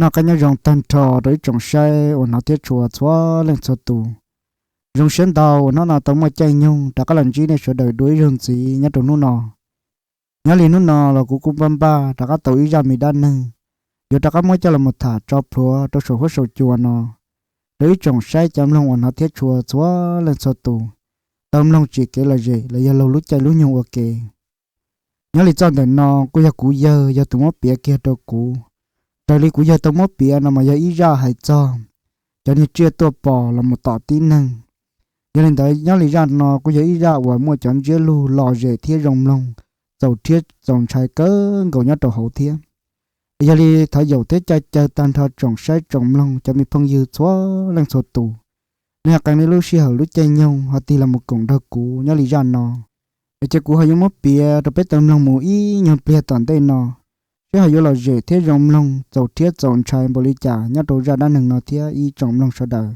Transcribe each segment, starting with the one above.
Noj qab nyob zoo tag nrho rau ib tsoom saib uas hnov thiab tshua txhua leej txhua tus. Zoo siab ntau uas hnub no tau muaj caij nyoog rov qab los ntsib nej sawv daws dua ib zaug ntxiv nyob rau hnub no. Nyob li hnub no los kuv kuj npaj npaj rov qab tau ib zaj me dab neeg yuav rov qab muab coj los mus tham tso plhuav rau saum huab saum cua no rau ib tsoom saib cov mloog uas hnov thiab tshua txhua leej txhua tus tau mloog tsim kev lom zem los yog laug lub caij lub nyoog ua ke. Nyob li txoj ntawm no kuj yog kuv yawg yog tus muab piav kiag rau kuv, raws li kuv yawg tau muab piav no mas yog ib zaj hais txog cov niag tsiaj tuaj pom los mus tom tib neeg. Yog li ntawd nyob li zaj no kuj yog ib zaj uas muaj cov ntsiab lus lom zem thiab zoo mloog, txaus rhiab txaus ntshai kawg nkaus nyob rau hauv thiab. Yog li thov yaum thiab caw caw tag nrho tsoom saib tsoom mloog cov me phooj ywg txhua leej txhua tus, nej ho qee nej lub sij hawm lub caij nyoog ho tig los mus koom nrog kuv nyob li zaj no. Es ces kuv ho yuav muab piav rau peb tau mloog mus ib nyuag pliag tom ntej no, seb ho yuav lom zem thiab zoo mloog txaus rhiab txaus ntshai npaum li cas nyob rau zaj dab neeg no thiab ib tsoom mloog sawv daws.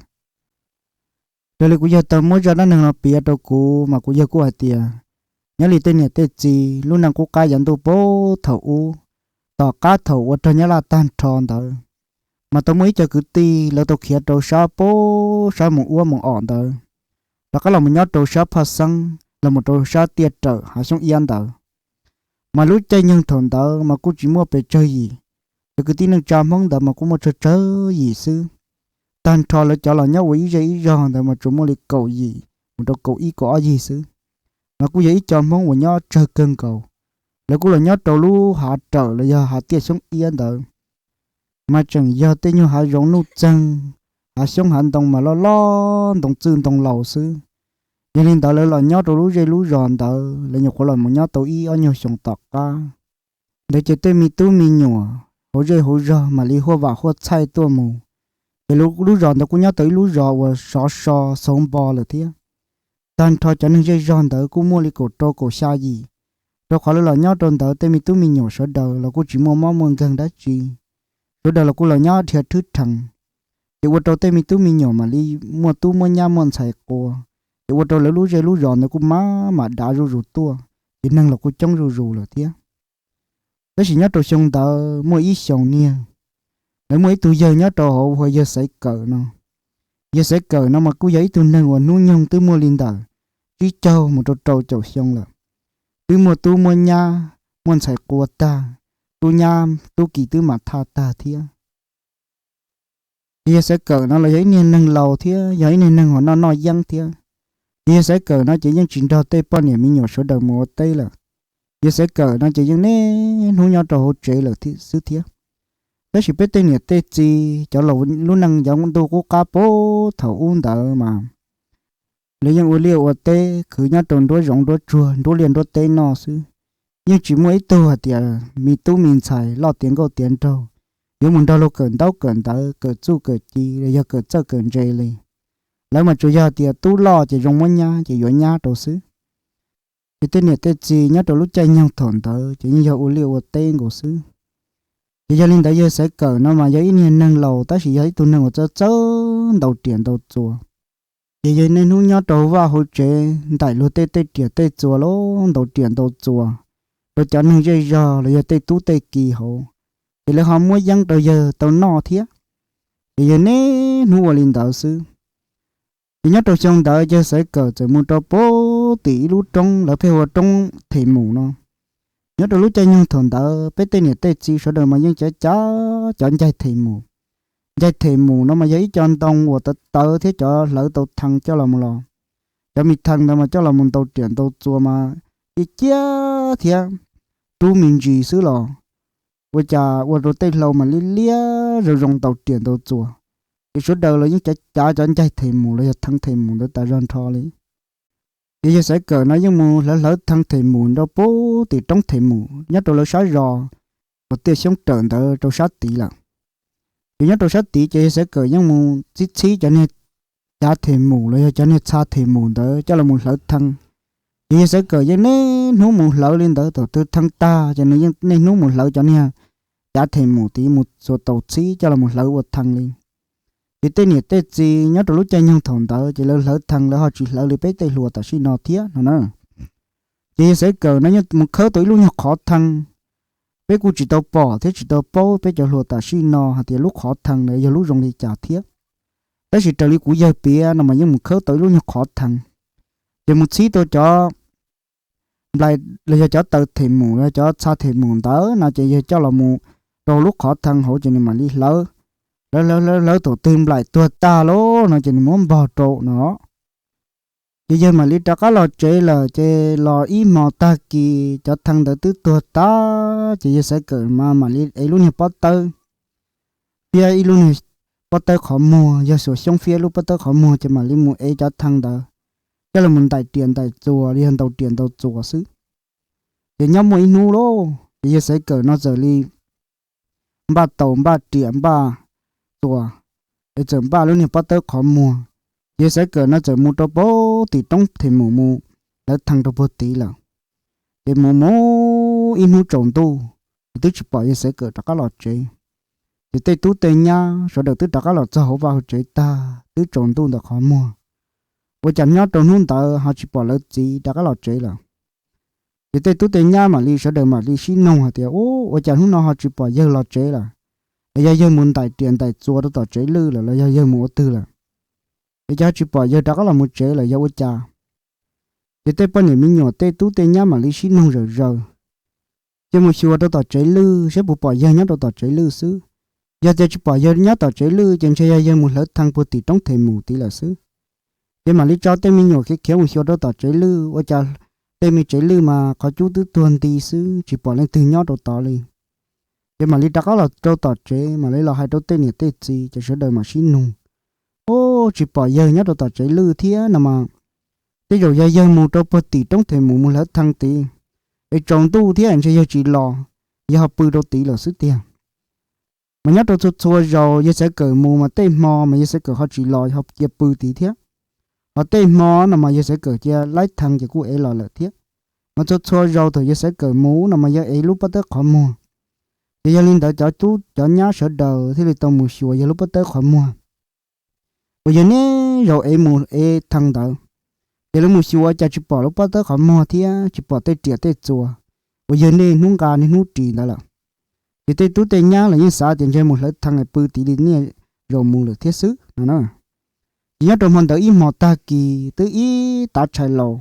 Raws li kuv yawg tau muab zaj dab neeg no piav rau kuv mas kuv yawg kuj hais tias, nyob li tej niam tej txiv lub neej qub qab yav ntuj puag thaum ub, tom qab thaum ua rog Nyab Laj tag nrho ntawd, mas tau muaj ib co kwv tij lawv tau khiav rau sab puag sab mus ua mus om ntawd, rov qab los mus nyob rau sab Phaj Xeeb los mus rau sab Tiaj Rawm Hav Xyoob Iab ntawd. Mas lub caij nyoog thaum ntawd mas kuj tsis muaj pes tsawg yim, cov kwv tij neej tsa Hmoob ntawd mas kuj muaj tsawg tsawg yim xwb. Tag nrho lawv cov los nyob ua ib zej ib zog ntawd mas tsuas muaj li kaum yim mus rau kaum ib kaum ob yig xwb. Mas kuj yog ib co Hmoob uas nyob tsawg kawg nkaus. Lawv kuj los nyob rau lub hav rawm los yog hav Tiaj Xyoob Iab ntawd, mas tseem yog tej nyuag hav zoov nuj txeeg, hav xyoob hav ntoo mas loj loj ntoo txwj ntoo laus xwb. Yog li ntawd lawv los nyob rau lub zej lub zos ntawd lawv nyuam qhuav los mus nyob tau ib ob nyuag xyoo tom qab ntawd ces tej me tub me nyuam hauv zej hauv zog mam li huaj vam huaj txhaij tuaj mus. Ces lub zos ntawd kuj nyob tau ib lub zos uas sov so xauv npo lawm thiab. Tag nrho cov neeg zej zog ntawd kuj muaj li kaum rau kaum xya yim, rau qhov lawv los nyob rau ntawd tej me tub me nyuam sawv daws los kuj tsis muaj mob muaj nkeeg dab tsi. Sawv daws los kuj los nyob dhia thwb rhees, ces ua rau tej me tub me nyuam mam li muaj tub muaj nyab muaj ntxhais qua, ces ua rau lawv lub zej lub zos ntawd kuj maj mam dav zuj zus tuaj, ces neeg los kuj coob zuj zus lawm thiab. Tab sis nyob rau xyoo ntawd muaj ib xyoos niag, lawv muaj ib tug yawg nyob rau hauv hu ua yawg Xaiv Kawm no. Yawg Xaiv Kawm no mas kuj yog ib tug neeg uas hnub nyoog twb muaj li ntawm tsib caug mus rau rau caum xyoo lawm, twb muaj tub muaj nyab muaj ntxhais qua tag, tub nyab tub kis twb mam thaj tag thiab. Ces yawg Xaiv Kawm no los yog ib niag neeg laus thiab yog ib niag neeg uas noj noj yeeb thiab. Ces yawg Xaiv Kawm no ces yeej tsis nrog tej poj niam me nyuam sawv daws mus ua teb lawm. Yawg Xaiv Kawm no ces yeej niaj hnub nyob rau hauv tsev lawm xwb thiab. Tab sis peb tej niam tej txiv cov laus lub neej yav ntuj qub qab puag thaum ub ntawd mas lawv yeej ua liaj ua teb khwv nyob rau nruab zoov nruab tsuag nruab liaj nruab teb noj xwb, yeej tsis muaj ib tug hais tias me tub me ntxhais loj tiav nkauj tiav nraug yuav mus nrog luag kawm ntaub kawm ntawv kawm txuj kawm ci los yog kawm txawj kawm ntse li. Lawv mas tsuas yog tias tub loj ces zoo muab nyab ces yuav nyab rau xwb. Ces tej niam tej txiv nyob rau lub caij nyoog thaum ntawd ces yeej yog ua liaj ua teb nkaus xwb. Ces yog li ntawd yawg Xaiv Kawm no mas yog ib niag neeg laus tab sis yog ib tug neeg uas txawj txawj ntaus riam ntaus txuas. Ces yawg niaj hnub nyob rau vaj hauv tsev ntaim luag tej tej riam tej txuas los ntaus riam ntaus txuas rau cov neeg zej zog los yog tej tub tej ki hauv, ces lawv ho muab yeeb rau yawg tau noj thiab. Ces yawg niaj hnub ua li ntawd xwb. Ces nyob rau xyoo ntawd yawg Xaiv Kawm txawm mus rau puag tim ib lub roob lawv pheej hu ua roob Them Mus no. Nyob rau lub caij nyoog thaum ntawd peb tej niam tej txiv sawv daws mas yeej cav cav cov ncaig Them Mus. Ncaig Them Mus no mas yog ib co ntoo uas tawv tawv thiab cov hlawv tau thee coj los mus los. Cov me thee ntawd mas coj los mus ntaus riam ntaus txuas mas ciaj ciaj thiab rub me ntsis xwb los ua cas ua rau tej hlau mas liab liab zoo zoo ntaus riam ntaus txuas. Ces sawv daws los yeej cav cav cov ncaig Them Mus los yog thee Them Mus ntawd tas zog nrho li. Ces yawg Xaiv Kawm no yeej mus hlawv hlawv thee Them Mus rau puag tim roob Them Mus nyob rau lawv sab zos uas Tiaj Xyoob Rawm ntawd rau sab tid lawm. Ces nyob rau sab tid ces yawg Xaiv Kawm yeej mus txhib txhib cov niag cav Them Mus los yog cov niag txha Them Mus ntawd coj los mus hlawv thee. Ces yawg Xaiv Kawm yeej niaj hnub mus hlawv li ntawd, thaum twg thee tag ces nws yeej niaj hnub mus hlawv cov niag cav Them Mus tid mus txuas taus txhib coj los mus hlawv ua thee li. Ces tej niam tej txiv nyob rau lub caij nyoog thaum ntawd ces lawv hlawv thee lawv ho tsis hlawv li peb tej hluas tam sim no thiab no na. Ces yawg Xaiv Kawm no yeej mus khawb tau ib lub nyuag qhov thee, Peb kuj tsis tau pom thiab tsis tau paub peb cov hluas tam sim no hais tias lub qhov thee ntawd yog lub zoo li cas thiab. Tab sis raws li kuv yawg piav no mas yeej mus khawb tau ib lub nyuag qhov thee, ces mus txhib rau cov nplai los yog cov taw them mus los cov txha them mus ntawd no ces yawg coj los mus rau lub qhov thee hauv ces nws mam li hlawv, hlawv hlawv hlawv hlawv thaum twg nplaim tuag tag lawm no ces nws muab npog rau no. Ces yawg mam li rov qab los tsev lawm ces los ib hmo tag kis cov thee ntawd twb tuag tag ces yawg Xaiv Kawm mas mam li ev lub niag pob tawb, fiab ib lub niag pob tawb qhov muag, yawg Xuas Xyoob fiab lub pob tawb qhov muag ces mam li mus ev cov thee ntawd coj los ntaim riam ntaim txuas los yog ntaus riam ntaus txuas xwb. Ces nyob muaj ib hnub lauj ces yawg Xaiv Kawm no txawm li npaj taus npaj riam npaj txuas, es txawm npaj lub niag pob tawb qhov muag. Yawg Xaiv Kawm no txawm mus rau puag tim roob them mus mus hlawv thee rau puag tid lawm. Ces mus mus ib hnub tsaus ntuj es twb tsis pom yawg Xaiv Kawm rov qab los tsev. Ces tej tub tej nyab sawv daws twb rov qab los txog hauv vaj hauv tsev tag twb tsaus ntuj ntawm qhov muag, ua cas nyob rau hnub ntawd ho tsis pom lawv txiv rov qab los tsev lawm. Ces tej tub tej nyab mam li sawv daws mam li sib noog hais tias, Ub, ua cas hnub no ho tsis pom yawg los tsev lawm? Es yog yawg mus ntaim riam ntaim txuas rau tom tsev lwj lawm los yog yawg mus ua twg lawm? Es cas ho tsis pom yawg rov qab los mus tsev lawm yog ua cas? Ces tej poj niam me nyuam tej tub tej nyab mam li sib noog zawm zaws, ces mus xyuas rau tom tsev lwj saib puas pom yawg nyob rau tom tsev lwj xwb. Yog tias tsis pom yawg nyob tom tsev lwj ces ntshe yog yawg mus hlawv thee puag tim roob them mus tid lawm xwb. Ces mam li tso tej me nyuam khiav khiav mus xyuas rau tom tsev lwj ua cas tej me tsev lwj mas qhov cub twb tuag nti xwb tsis pom leej twg nyob rau tod li. Ces mam li rov qab los rau tom tsev mam li los hais rau tej niam tej txiv ces sawv daws mam sib nug, Ub, tsis pom yawg nyob rau tom tsev lwj thiab no mas, tej zaum yog yawg mus rau puag tim roob them mus mus hlawv thee tid, es tsaus ntuj thiab ntshe yawg tsis los, yawg ho pw rau tid lawm xwb tiag. Mas nyob rau txhua txhua zaus yawg Xaiv Kawm mus mas tej hmo mas yawg Xaiv Kawm ho tsis los ho cia pw tid thiab. Ho tej hmo no mas yawg Xaiv Kawm cia laib thee ces kuj ev los lawm thiab. Mas txhua txhua zaus thaum yawg Xaiv Kawm mus no mas yawg ev lub pob tawb qhov muag. Ces yog li ntawd cov tub cov nyab sawv daws thiaj li tau mus xyuas yawg lub pob tawb qhov muag uas yawg niaj zaus ev mus ev thee ntawd. Ces lawv mus xyuas cas tsis pom lub pob tawb qhov muag thiab tsis pom tej riam tej txuas uas yawg niaj hnub nqa niaj hnub ris ntawd lawm. Ces tej tub tej nyab los yeej xav tias ntshe mus hlawv thee pw tid li niaj zaus mus lawm thiab xwb no na. Ces nyob rau hmo ntawd ib hmos tag kis twb ib tav tshais laus,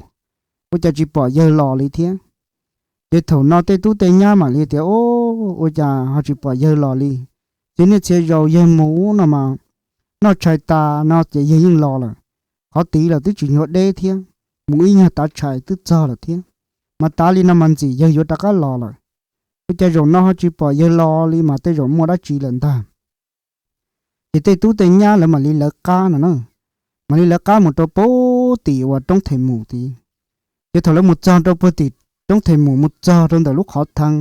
ua cas tsis pom yawg los li thiab. Ces thaum no tej tub tej nyab mam li tias, Ub, ua cas ho tsis pom yawg los li? Ces niaj txhia zaus yawg mus no mas noj tshais tas no ces yawg yeej los lawm. Qhov tid los twb tsis nyuag deb thiab, mus ib nyuag tav tshais twb txog lawm thiab. Mas tav li no mas ntxim yawg yuav rov qab los lawm. Ua cas zaum no ho tsis pom yawg los li mas tej zaum muaj dab tsi lawm ntag. Ces tej tub tej nyab lawv mam li lawv qab no na, mam li lawv qab mus rau puag tim uas roob them mus tid. Ces thaum lawv mus txog rau puag tim roob them mus mus txog rau ntawm lub qhov thee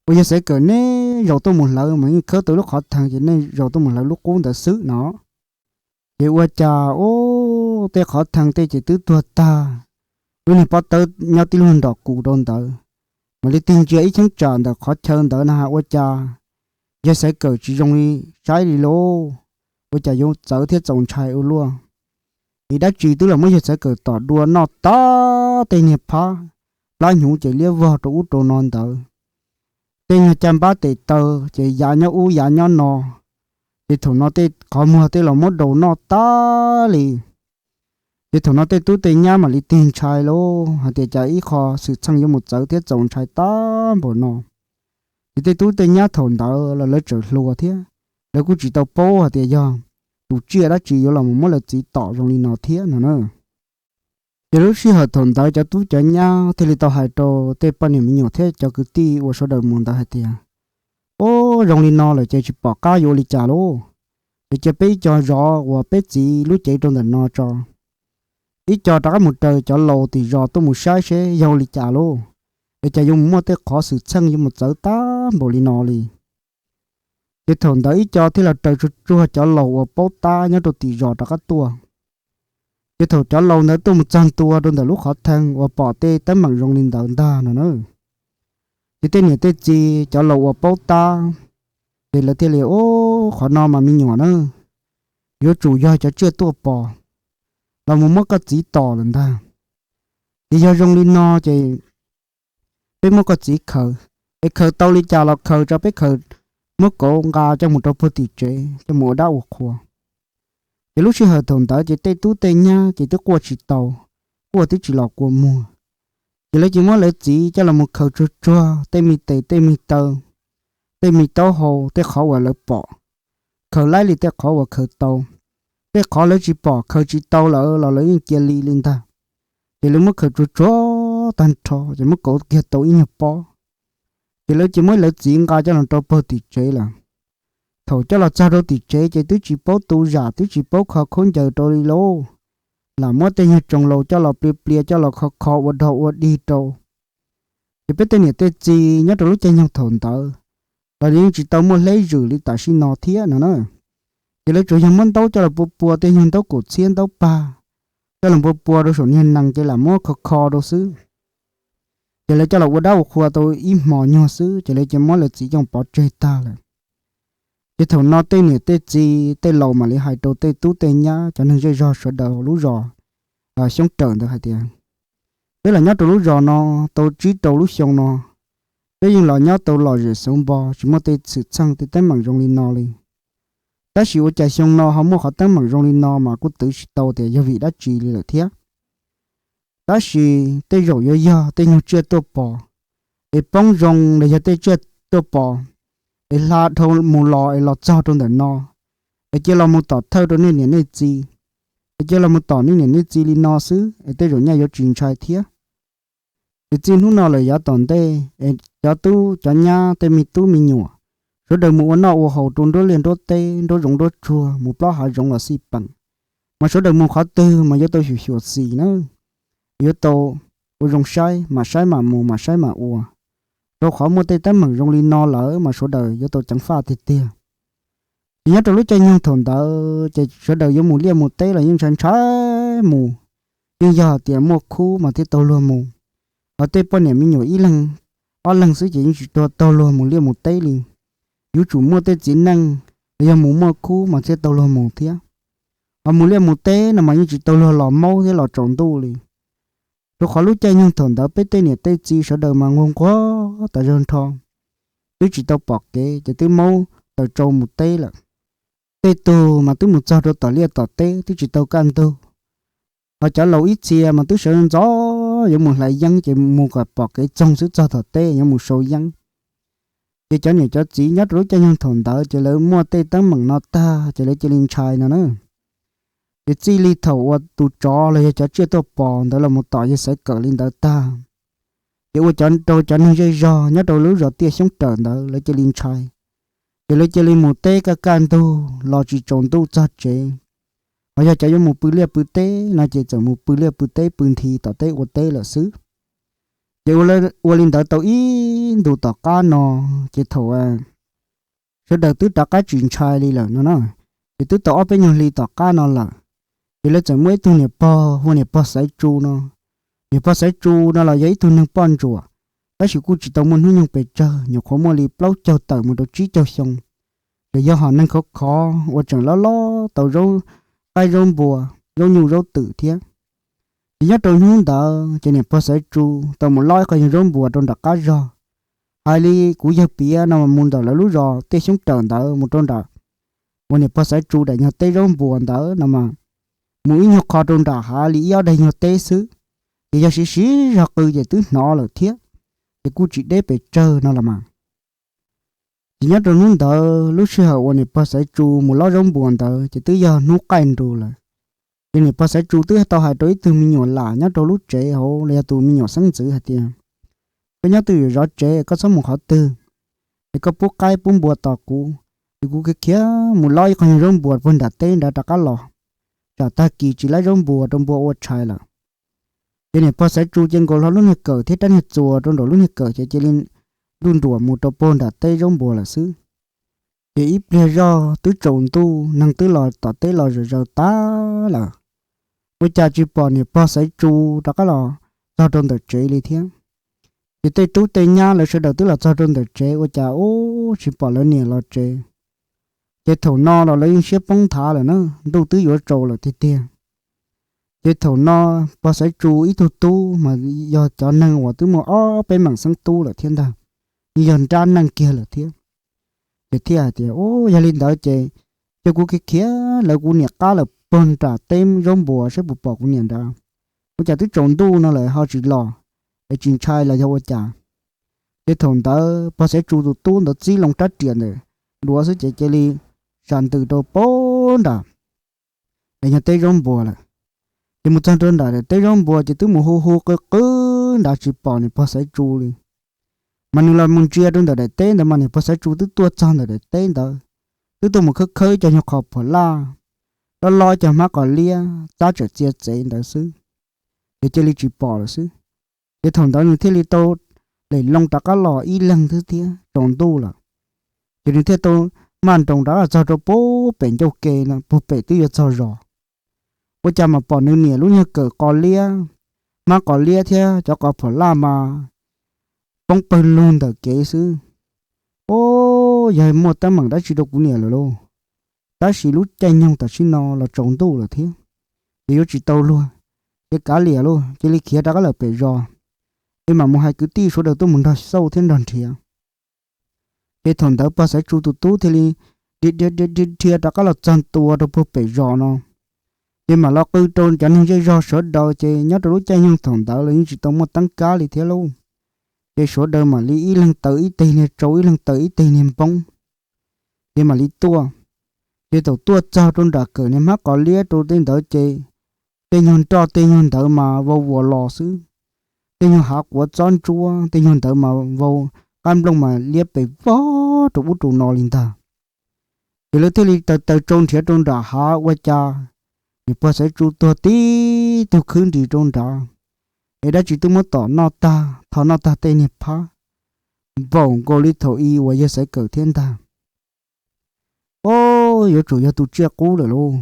uas yawg Xaiv Kawm niaj zaus tuaj mus hlawv mas yeej khawb tau lub qhov thee ces niaj zaus tuaj mus hlawv lub qub ntawd xwb no. Ces ua cas ub, tej qhov thee tej ces twb tuag tag, lub niag pob tawb nyob tib lub nrom kuv rau ntawd. Mam li tig ntsia ib cheeb tsam ntawm qhov chaw ntawd na has ua cas yawg Xaiv Kawm tsis zoo li saib li lauj. Ua cas yuav txawv thiab txaus ntshai ua luaj. Vim dab tsi twb los muab yawg Xaiv Kawm tom dua noj tag tej niag phab, plab hnyuv ces liab vog rau ub rau no ntawd. Tej niag caj npab tes taw ces yav nyob ub yav nyob no. Ces thaum no tej qhov muag tej los muab daus noj tag li. Ces thaum no tej tub tej nyab mam li tig ntshai lauj hais tias cas ib qho xwm txheej yuav mus txawv thiab txaus ntshai tag npaum no. Ces tej tub tej nyab thaum ntawd los lawv tseem hluas thiab, lawv kuj tsis tau paub hais tias yog tus tsiaj dab tsi yuav los mus muab lawv txiv tom zoo li no thiab no na. Ces lub sij hawm thaum ntawd cov tub cov nyab thiaj li tau hais rau tej poj niam me nyuam thiab cov kwv tij uas sawv daws mus ntawd hais tias, Ub, zoo li no lawm ces tsis pom qab yuav ua li cas lauj. Ces cia peb ib co zov uas peb txiv lub cev rau ntawm no tso, ib co rov qab mus raws cov laus tim zos tuaj mus saib seb yog ua li cas lauj. Es cas yuav mus muaj tej qhov xwm txheej yuav mus txawv tag npaum li no li. Ces thaum ntawd ib co thiaj los raws tsuag tsuag cov laus uas paub tab nyob rau tim zos rov qab tuaj. Ces thaum cov laus ntawd tuaj mus txog ntua rau ntawm lub qhov thee uas pom tej teeb meem zoo li ntawd ntag no na. Ces tej niam tej txiv cov laus uas paub tab, ces lawv thiaj li, Ub, qhov no mas me nyuam na, yuav tsum yog cov tsiaj tuaj pos los mus muab koj txiv tom lawm ntag. Ces yog zoo li no ces peb muab koj txiv khaws, Es khaws tau li cas los khaws tso, peb khaws, muab kauv nqa coj mus rau puag tim tsev coj mus ua dab ua qhua. Ces lub sij hawm thaum ntawd ces tej tub tej nyab ces twb quaj tsis tau, quaj twb tsis los kua muag. Ces lawv ces muab lawv txiv coj los mus khaws tsuag tsuag tej me tes tej me taw, tej me taub hau, tej qhov uas lawv pom, khaws laib li tej qhov uas khaws tau. Tej qhov lawv tsis pom khaws tsis tau lawm los lawv yeej cia li li ntag. Ces lawv muab khaws tsuag tsuag tag nrho ces muab kauv kiag tau ib nyuag pob. Ces lawv ces muab lawv txiv nqa coj los rau puag tim tsev lawm. Thaum coj los txog rau tim tsev ces twb tsis paub tu zam twb tsis paub kho khaub ncaws rau li lauj, lam muab tej nyuag tsoos laus coj los plia plia coj los kho kho ua dog ua dig rau. Ces peb tej niam tej txiv nyob rau lub caij nyoog thaum ntawd los yeej tsis tau muaj hleb zwm li tam sim no thiab no na. Ces lawv tsuas yog muab ntaub coj los pua pua tej nyuag ntaub kaum txhiab ntaub pag, coj los pua pua rau saum niag nees ces lam muab kho kho rau xwb. Ces lawv coj los ua dab ua qhua tau ib hmo nyuag xwb ces lawv cia muab lawv txiv coj pov tseg tag lawm. Ces thaum no tej niam tej txiv tej laus mam li hais rau tej tub tej nyab cov neeg zej zog sawv daws lub zos Xyoob Rawm ntawd hais tias, peb los nyob rau lub zos no tau tsib rau lub xyoo no, peb yeej los nyob tau lom zem xeev npo tsis muaj tej xwm txheej tej teeb meem zoo li no li. Tab sis ua cas xyoo no ho muaj qhov teeb meem zoo li no mas kuj twv tsis tau tias yog vim dab tsi li lawm thiab. Tab sis tej zaum yuav yog tej nyuag tsiaj tuaj pom, es poob zoo los yog tej tsiaj tuaj pom, es hla dhau mus los es los txog rau ntawm no, es cia los mus tom thawj rau nej niam nej txiv, es cia los mus tom nej niam nej txiv li no xwb es tej zaum nyaj yuav tsis ntshai thiab. Es txij hnub no lawm yav tom ntej es cov tub cov nyab tej me tub me nyuam, sawv daws mus ua noj ua haus rau nruab liaj nruab teb nruab zoov nruab tsuag mus plob hav zoov los xij peem, mas sawv daws mus qhov twg mas yuav tau xyuam xyuam xim na, yuav tau ua zoo saib, mam saib mam mus mam saib mam ua, rau qhov muaj tej teeb meem zoo li no lawm mas sawv daws yuav tau ceev faj tiag tiag. Ces nyob rau lub caij nyoog thaum ntawd ces sawv daws yuav mus liaj mus teb los yeej ntshai ntshai mus, yeej yog hais tias muaj khub mas thiaj tau luag mus. Hos tej poj niam me nyuam ib leeg ob leeg xwb ces yeej tsis tau luag mus liaj mus teb li. Yuav tsum muaj tej txiv neej los yog mus muaj khub mas thiaj tau luag mus thiab. Hos mus liaj mus teb no mas yeej tsis tau luag los maub thiab los tsaus ntuj li. Rau qhov lub caij nyoog thaum ntawd peb tej niam tej txiv sawv daws mas nquag nquag tas zog nrho, twb tsis tau pom kev ces twb maub taws tsau mus teb lawm. Tej tug mas twb mus txog rau tom liaj tom teb twb tsis tau kaj ntug. Hos cov laus ib txhia mas twb sawv ntxov yuav mus hlais yeeb ces mus kom pom kev txoog xwb txog tom teb yuav mus sau yeeb. Ces cov niam cov txiv nyob rau lub caij nyoog thaum ntawd ces lawv muaj tej teeb meem no tag ces lawv cia li ntshai no na. Ces txij li thaum uas tus tsov los yog cov tsiaj tuaj pom ntawd los mus tom yawg Xaiv Kawm li ntawd tag, ces ua cov rau cov neeg zej zog nyob rau lub zos Tiaj Xyoob Rawm ntawd lawv cia li ntshai. Ces lawv cia li mus teb kaj kaj ntug los tsis tsaus ntuj txog tsev. Hos yog cov yuav mus pw liaj pw teb no ces txawm mus pw liaj pw teb pw nthi tom teb ua teb lawm xwb. Ces ua li ntawd tau ib ntus tom qab no, ces thaum sawv daws twb rov qab tsis ntshai li lawm no na, ces twb tau ob peb nyuag hli tom qab no lawm, ces lawv txawm muaj ib tug niam pog hu ua niam pog Xaiv Tsu no. Niam pog Xaiv Tsu no los yog ib tug neeg poj ntsuam, tab sis kuj tsis tau muaj hnub nyoog pes tsawg, nyuam qhuav muaj li plaub caug tawm mus rau tsib caug xyoo, ces yog hom neeg khov khov uas tseem loj loj tau zaub qaib zaub npua, zaub nyuj zaub twm thiab. Ces nyob rau hnub ntawd ces niam pog Xaiv Tsu tau mus lob ib qho nyuag zaub npua rau nram qab zog. Hais li kuv yawg piav no mus ntawm lawv lub zos Tiaj Xyoob Rawm ntawd mus rau nram uas niam pog Xaiv Tsu daim nyuag teb zaub npua ntawd no mas, mus ib nyuag qho rau nram hav li ib ob daig nyuag teb xwb, ces yog siv siv zog qw ces twb hnov lawm thiab, ces kuj tsis deb pes tsawg no los mas. Ces nyob rau hnub ntawd lub sij hawm uas niam pog Xaiv Tsu mus lob zaub npua ntawd ces twb yog hnub qaij nrus lawm. Ces niam pog Xaiv Tsu twb tau hais rau ib tug me nyuam lam nyob rau lub tsev hauv los yog tus me nyuam xeeb ntxwv hais tias, koj nyob twj ywm zov tsev, koj txhob mus qhov twg, es koj pub qaib pub npua tos kuv, es kuv khiav khiav mus lob ib qho nyuag zaub npua puag nram teb nrad rov qab los, tsam tag kis tsis laib zaub npua rau npua ua tshais lawm. Ces niam pog Xaiv Tsu ces nkaus hlo lub niag kawm thiab rab niag txuas rau nraum lub niag kawm ces cia li nruj nruam mus rau puag nram teb zaub npua lawm xwb. Ces ib pliag zoj twb tsaus ntuj neeg twb los tom teb los zaws zaws tag lawm, ua cas tsis pom niam pog Xaiv Tsu rov qab los txog rau ntawm tsev li thiab. Ces tej tub tej nyab lawv sawv daws twb los txog rau ntawm tsev ua cas ub tsis pom lawv niam los tsev. Ces thaum no los lawv yeej siab poob nthav lawm na, ntuj twb yuav tsaus lawm tiag tiag. Ces thaum no pog Xaiv Tsu ib tug tub mas yog cov neeg uas twb muaj ob peb meem xeeb tub lawm thiab ntag, yog nrab neej kiag lawm thiab. Ces thiaj hais tias, Ub, yog li ntawd ces cia kuv khiav khiav lawv kuv niam qab lawm puag nram teb zaub npua saib puas pom kuv niam nrad. Ua cas twb tsaus ntuj no lawm ho tsis los, es tsis ntshai los yog ua cas? Ces thaum ntawd pog Xaiv Tsu tus tub ntawd txib loo rab riam ntawm duav xwb ces cia li sas ntws rau puag nram es yog teb zaub npua lawm. Ces mus txog rau nram teb zaub npua ces twb mus hu hu qw qw nrad tsis pom niam pog Xaiv Tsu li. Mas nws los mus ntsia rau ntawm daim teb ntawd mas niam pog Xaiv Tsu twb tuaj txog ntawm daim teb ntawd, twb tuaj mus khawb khawb cov nyuag qhov phuam laj, lob lob cov hmab qos liab txab tsawm txia txev ntawd xwb. Ces cia li tsis pom lawm xwb. Ces thaum ntawd nws thiaj li tau lem loo rov qab los ib leeg thiab, tsaus ntuj lawm. Ces nws thiaj tau maj nroos rov qab txog rau puag pem ncauj ke no, puag pem twb yuav txog zos. Ua cas mas pom nws niam lub nyuag kawm qos liab, hmab qos liab thiab cov qhov phuam laj mas poob pawg lug ntawm kev xwb. Ub, yog muaj teeb meem dab tsi rau kuv niam lawm lauj? Tab sis lub caij nyoog tam sim no los tsaus ntuj lawm thiab, ces yuav tsis tau luag, ces kav liam lauj, cia li khiav rov qab lawm pem zos, es mam mus hais kwv tij sawv daws tuaj mus nrog xauj thiab nrog nrhiav. Ces thaum ntawd pog Xaiv Tsu tus tub thiaj li dhia dhia dhia dhia rov qab los txog ntua rau puag pem zos no. Ces mam los qw rau cov neeg zej zog sawv daws, ces nyob rau lub caij nyoog thaum ntawd los yeej tsis tau muaj teeb kab li thiab lauj. Ces sawv daws mam li ib leeg taws ib teg niag tsau, ib leeg taws ib teg niag npoob, ces mam li tuaj. Ces thaum tuaj txog rau nram kawm niag hmab qos liab rau tej ntawd ces tej nyuag nroj tej nyuag ntawd mas vau vuas los xwb. Tej nyuag hav quav txob ntsuab tej nyuag ntawd mas vau, qab nplooj mas liab pes vog rau ub rau no li ntag. Ces lawv thiaj li taws taws tsau nrhiav rau nram hav ua cas niam pog Xaiv Tsu tuag tib tug khwb nris rau nrad, es dab tsi twb muab tom noj tag, tho noj tag tej niag phab, npaum nkaus li thaum i uas yawg Xaiv Kawm thiab ntag. Ub, yuav tsum yog tus tsiaj qub lawm lauj,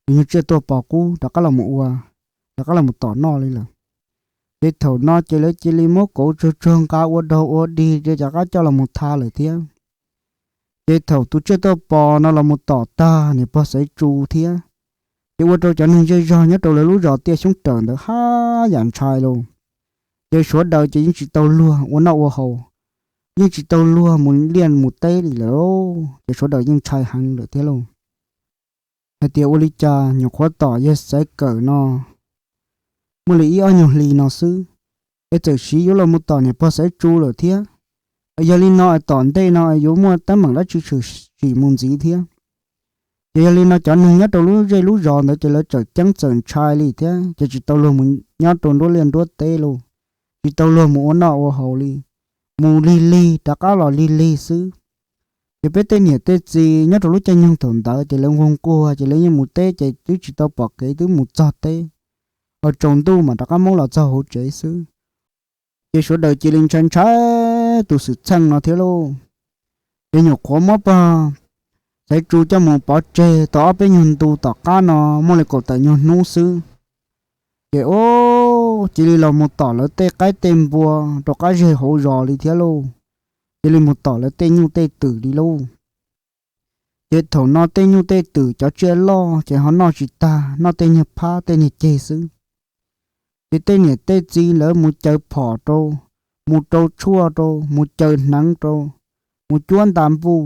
tus nyuag tsiaj tuaj pos qub rov qab los ua, rov qab los tom noj li lawm. Ces thaum no ces lawv cia li muab kauv tsuag tsuag nqa ua dog ua dig rov qab coj los mus tha lawm thiab. Ces thaum tus tsiaj tuaj pos no los mus tom tag niam pog Xaiv Tsu thiab, ces ua rau cov neeg zej zog nyob rau lawv lub zos Tiaj Xyoob Rawm ntawd haj yam ntshai lauj. Ces sawv daws ces yeej tsis tau luag ua noj ua haus, yeej tsis tau luag mus liaj mus teb li lawm, ces sawv daws yeej ntshai heev lawm thiab lauj. Hais tias ua li cas nyuam qhuav tom yawg Xaiv Kawm no muaj li ib ob nyuag hli no xwb, es txawm siv yuav los mus tom niam pog Xaiv Tsu lawm thiab. Yog li no es tom ntej no yuav muaj teeb meem dab tsi tshwm sim mus ntxiv thiab. Ces yog li no cov neeg nyob rau lub zej lub zos ntawd ces lawv txawm ceeb txawm ntshai li thiab, ces tsis tau luag mus nyob rau nruab liaj nruab teb lauj, tsis tau luag mus ua noj ua haus li, mus lig lig rov qab los lig lig xwb. Ces peb tej niam tej txiv nyob rau lub caij nyoog thaum ntawd ces lawv nquag nquag ces lawv yeej mus teb ces twb tsis tau pom kev twb mus txog teb, ho tsaus ntuj mam rov qab muab los txog hauv tsev xwb. Ces sawv daws cia li ntshai ntshai tus xwm txheej no thiab lauj. Ces nyuam qhuav muab pog Xaiv Tsu coj mus pov tseg tau ob peb nyuag ntu tom qab no muaj li kaum tawm nyuag hnub xwb. Ces ub, cia li los mus tom lawv tej qaib tej npua rau qab zej hauv zos li thiab lauj. Cia li mus tom lawv tej nyuj tej twm li lauj. Ces thaum no tej nyuj tej twm cov tsiaj loj ces ho noj tsis tag, noj tej niag phab tej niag ceg xwb. Ces tej niam tej txiv lawv mus caws phom rau, mus rau tshuaj rau, mus caws hneev rau, mus cuab nta npuj,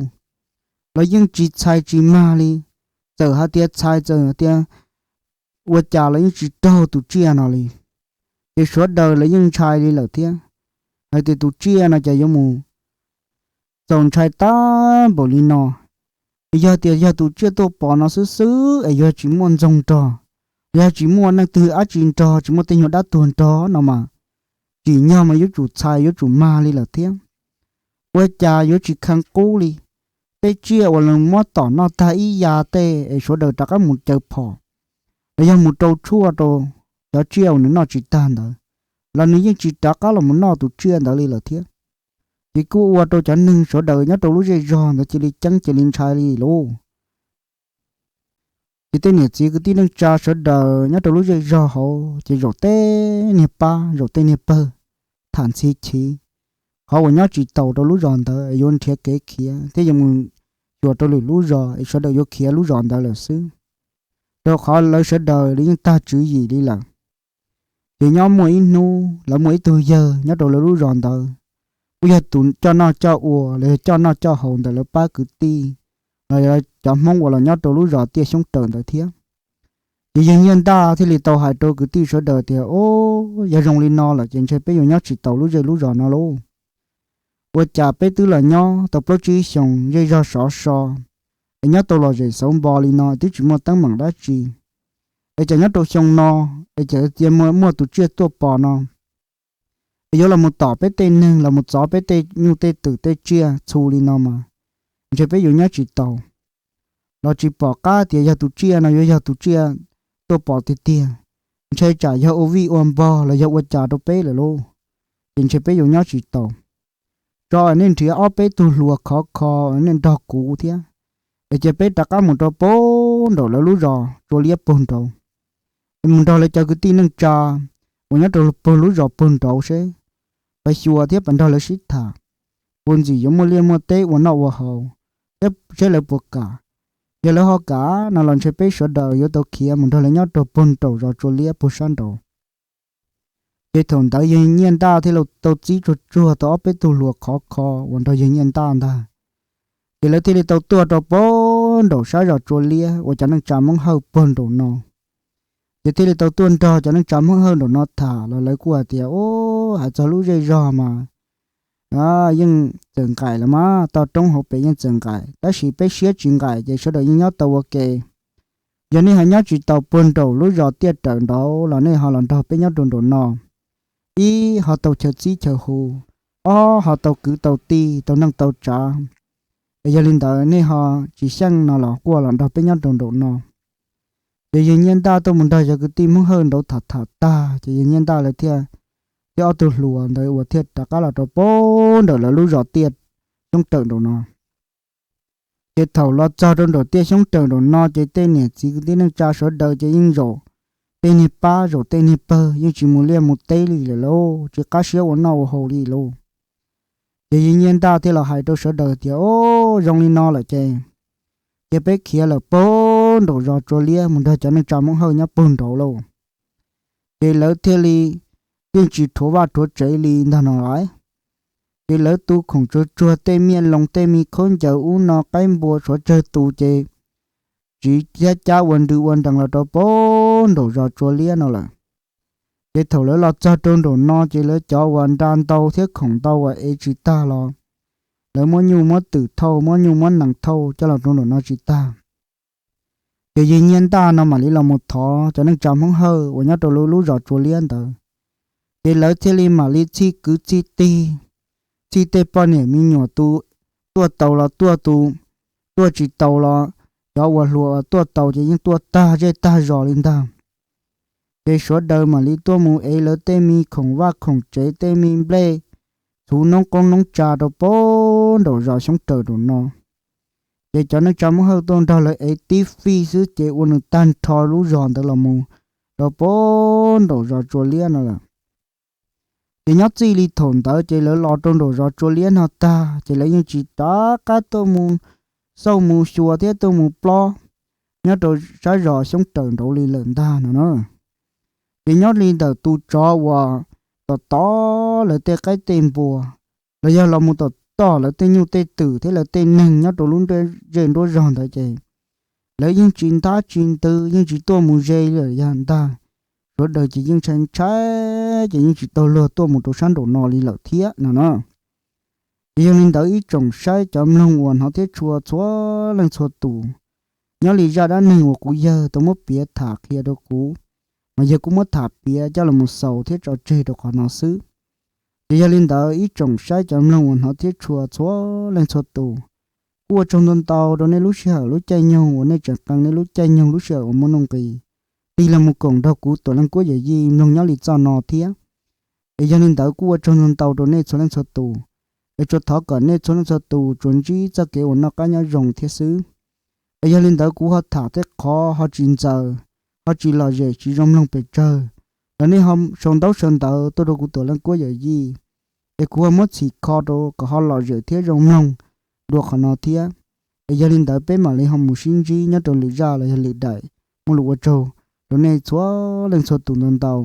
los yeej tsis txhais tsis mag li. Txawm hais tias txhais, txawm hais tias ua cas los yeej tsis raug tus tsiaj no li. Ces sawv daws lawv yeej ntshai li lawm thiab, hais tias tus tsiaj no ces yuav mus txaus ntshai tag npaum li no. Yog tias yog tus tsiaj tuaj pos no xwb xwb es yuav tsis muaj ntxoog nrog, yog tsis muaj neeg twg dab tsi nrog, tsis muaj tej nyuag dab tuag nrog no mas, tsim nyog mas yuav tsum txhais yuav tsum mag li lawm thiab. Ua cas yuav tsis kheev qub li? Tej tsiaj uas lawv muab tom noj tag ib yam tej es sawv daws rov qab mus caws phom, los yog mus rau tshuaj rau cov tsiaj uas nws noj tsis tag ntawd, los nws yeej tsis rov qab los mus noj tus tsiaj ntawd li lawm thiab. Ces kuj ua rau cov neeg sawv daws nyob rau lub zej zog ntawd cia li ceeb cia li ntshai li lauj. Ces tej niam txiv kwv tij neej tsa sawv daws nyob rau lub zej zog hauv ces zaum tej niag pab zaum tej niag pawg tham ntxhi chiv, qhov uas nyob tsis taus rau lub zos ntawd es yuav nrhiav kev khiav thiab yuav mus xyuas rau lwm lub zos es sawv daws yuav khiav lub zos ntawd lawm xwb, rau qhov lawv sawv daws li yeej tag tswv yim li lawm. Ces nyob muaj ib hnub lawv muaj ib tug yawg nyob rau lawv lub zos ntawd, kuj yog tus coj noj coj ua los yog coj noj coj haus ntawm lawv pab kwv tij, los yog cov Hmoob uas los nyob rau lub zos Tiaj Xyoob Raws ntawd thiab. Ces yawg Nyiaj Ntaj thiaj li tau hais rau kwv tij sawv daws tias, Au, yog zoo li no lawm ces ntshe peb yuav nyob tsis taus lub zej lub zos no lauj. Ua cas peb twb los nyob tau plaub tsib xyoos zej zog sov so, es nyob tau lom zem xauv npo li no twb tsis muaj teeb meem dab tsi, es cas nyob rau xyoo no, es cas cia muaj tus tsiaj tuaj pom no, es yuav los mus tom peb tej neeg, los mus txov peb tej nyuj tej twm tej tsiaj txhu li no mas ntshe peb yuav nyob tsis taus. Los tsis pom qab tias yog tus tsiaj no yuav yog tus tsiaj tuaj pom tiag tiag, ntshe tsam yog ua vij ua npog los yog ua cas rau peb lawm lauj, ces ntshe peb yuav nyob tsis taus. Tso nej nrhiav ob peb tug hluas khov kho, nej nrog kuv thiab, es cia peb rov qab mus rau puag nraum lawv lub zos Tsua Liab puag nraud, es mus nrog lawv cov kwv tij neej tsa uas nyob rau puag lub zos puag nraud seb, pab xyuas thiab pab nrog lawv sib tham, puas ntxim yuav muaj liaj muaj teb ua noj ua haus, thiab seb lawv puas kam. Yog lawv ho kam no los ntshe peb sawv daws yuav tau khiav mus nrog lawv nyob rau puag nraum zos Tsua Liab puag sab nraud. Ces thaum ntawd yawg Nyiaj Ntaj thiaj li tau txib tsuag tsuag tau ob peb tug hluas khov kho uas nrog yawg Nyiaj Ntaj ntag. Ces lawv thiaj li tau tuaj rau puag nraum sab zos Tsua Liab uas cov neej tsa Hmoob Hawj puag nraum no. Ces thiaj li tau tuaj nrog cov neej tsa Hmoob Hawj nraum no tham los lawv kuj hais tias, Au, hais txog lub zej zog mas yeej txawm nqaim los mas toj roob hauv pes yeej txawm nqaim, tab sis peb siab tsis nqaim ces sawv daws yeej nyob tau ua ke. Yog nej ho nyob tsis tau puag nraum lub zos Tiaj Raws nraud los nej ho los nrog peb nyob rau nraum no, ib ho tau chaw txib chaw hu, ob ho tau kwv tau tij tau neej tau tsav. Es yog li ntawd nej ho tsis xyeej no los kuj los nrog peb nyob rau nraum no. Ces yawg Nyiaj Ntaj tuaj mus nrog cov kwv tij Hmoob Hawj nraud tham tham tag ces yawg Nyiaj Ntaj lawv thiaj, thiab ob tug hluas ntawd uas thiaj rov qab los rau puag nraum lawv lub zos Tiaj Xyoob Raws nraum no. Ces thaum los txog rau nraum Tiaj Xyoob Raws nraum no ces tej niam txiv kwv tij neej tsa sawv daws ces yeej zaum tej niag pab zaum tej niag pawg, yeej tsis mus liaj mus teb li lawm lauj, tsis qab siab ua noj ua haus li lauj. Ces yawg Nyiaj Ntaj thiaj los hais rau sawv daws tias, Au, zoo li no lawm ces cia peb khiav lawm puag nraum zos Tsua Liab mus nrog cov neej tsa Hmoob Hawj nyob puag nraud lauj. Ces lawv thiaj li yeej tsis rhuav vaj rhuav tsev li ntag no lauj. Ces lawv tu khoom tsuag tsuag tej me loos tej me khaub ncaws ub no qaib npua suav tsawg tus ces tsiv thiab cab ua nrws ua nrees los rau puag nraum zos Tsua Liab no lawm. Ces thaum lawv los txog rau nraum no ces lawv cov uas nra ntau thiab khoom ntau uas ev tsis tag los lawv muab nyuj muab twm thauj, muab nyuj muab nees thauj coj los rau nraum no tsis tag. Ces yawg Nyiaj Ntaj no mam li los mus thov cov neej tsa Hmoob Hawj uas nyob rau lub, lub zos Tsua Liab ntawd. Ces lawv thiaj li mam li txhij kwv txhij tij, txhij tej poj niam me nyuam, tus tuaj tau los tuaj, tus tuaj tsis tau los, cov uas hluas tuaj tau ces yeej tuaj tag zej tag zos li ntag. Ces sawv daws mam li tuaj mus ev lawv tej me khoom vaj khoom tsev, tej me nplej, txhuv noob qoob noob tsa rau puag nraum zos Xyoob Raws nraum no. Ces cov neej tsa Hmoob Hawj tuaj nrog lawv ev tib fij xwb ces ua nws tag nrho lub zos ntawd los mus rau puag nraum zos Tsua Liab no lawm. Ces nyob txij li thaum ntawd ces lawv los rau nraum zos Tsua Liab no tag ces lawv yeej tsis rov qab tuaj mus xauj mus xyuas thiab tuaj mus plob nyob rau sab zos Xyoob Raws nraud li lawm ntag no na. Ces nyob li ntawm tus tsov uas tom tom lawv tej qaib tej npua, los yog los mus tom tom lawv tej nyuj tej twm thiab lawv tej neeg nyob rau lub nruab zej nruab zog ntawd ces lawv yeej tsis ntab tsis ntws, yeej tsis tuaj mus ze li lawm yog ntag. Sawv daws ces yeej ntshai ntshai, ces yeej tsis tau luag tuaj mus rau sab nraum no li lawm thiab no na. Ces yog li ntawd ib tsoom saib cov mloog uas hnov thiab tshua txhua leej txhua tus, nyob li zaj dab neeg uas kuv yawg tau muab piav tham qhia rau kuv, mas yawg kuj muab tham piav coj los mus xaus thiab tso tseg rau qhov no xwb. Ces yog li ntawd ib tsoom saib cov mloog uas hnov thiab tshua txhua leej txhua tus, kuj ua tsaug ntau ntau rau nej lub sij hawm lub caij nyoog uas nej tseem qee nej lub caij nyoog lub sij hawm uas muaj nuj nqis tig los mus koom nrog kuv Tuam Leej Kuab Yawm Yij mloog nyob li txoj no thiab. Es yog li ntawd kuj ua tsaug ntau ntau rau nej txhua leej txhua tus. Es tsuas thov kom nej txhua leej txhua tus tsuas ntsib txoj kev uas noj qab nyob zoo thiab xwb. Es yog li ntawd kuv ho tham tej qhov ho tsis ntxaws, ho tsis lom zem tsis zoo mloog pes tsawg los nej ho sau ntaub sau ntawv tuaj rau kuv Tuam Leej Kuab Yawm Yij, es kuv ho muab txhim kho rau kom ho lom zem thiab zoo mloog dua qhov no thiab. Es yog li ntawd peb mam li ho mus sib ntsib nyob rau lwm zaj los yog lwm daim. Muaj lus ua tsaug rau nej txhua leej txhua tus ntau ntau.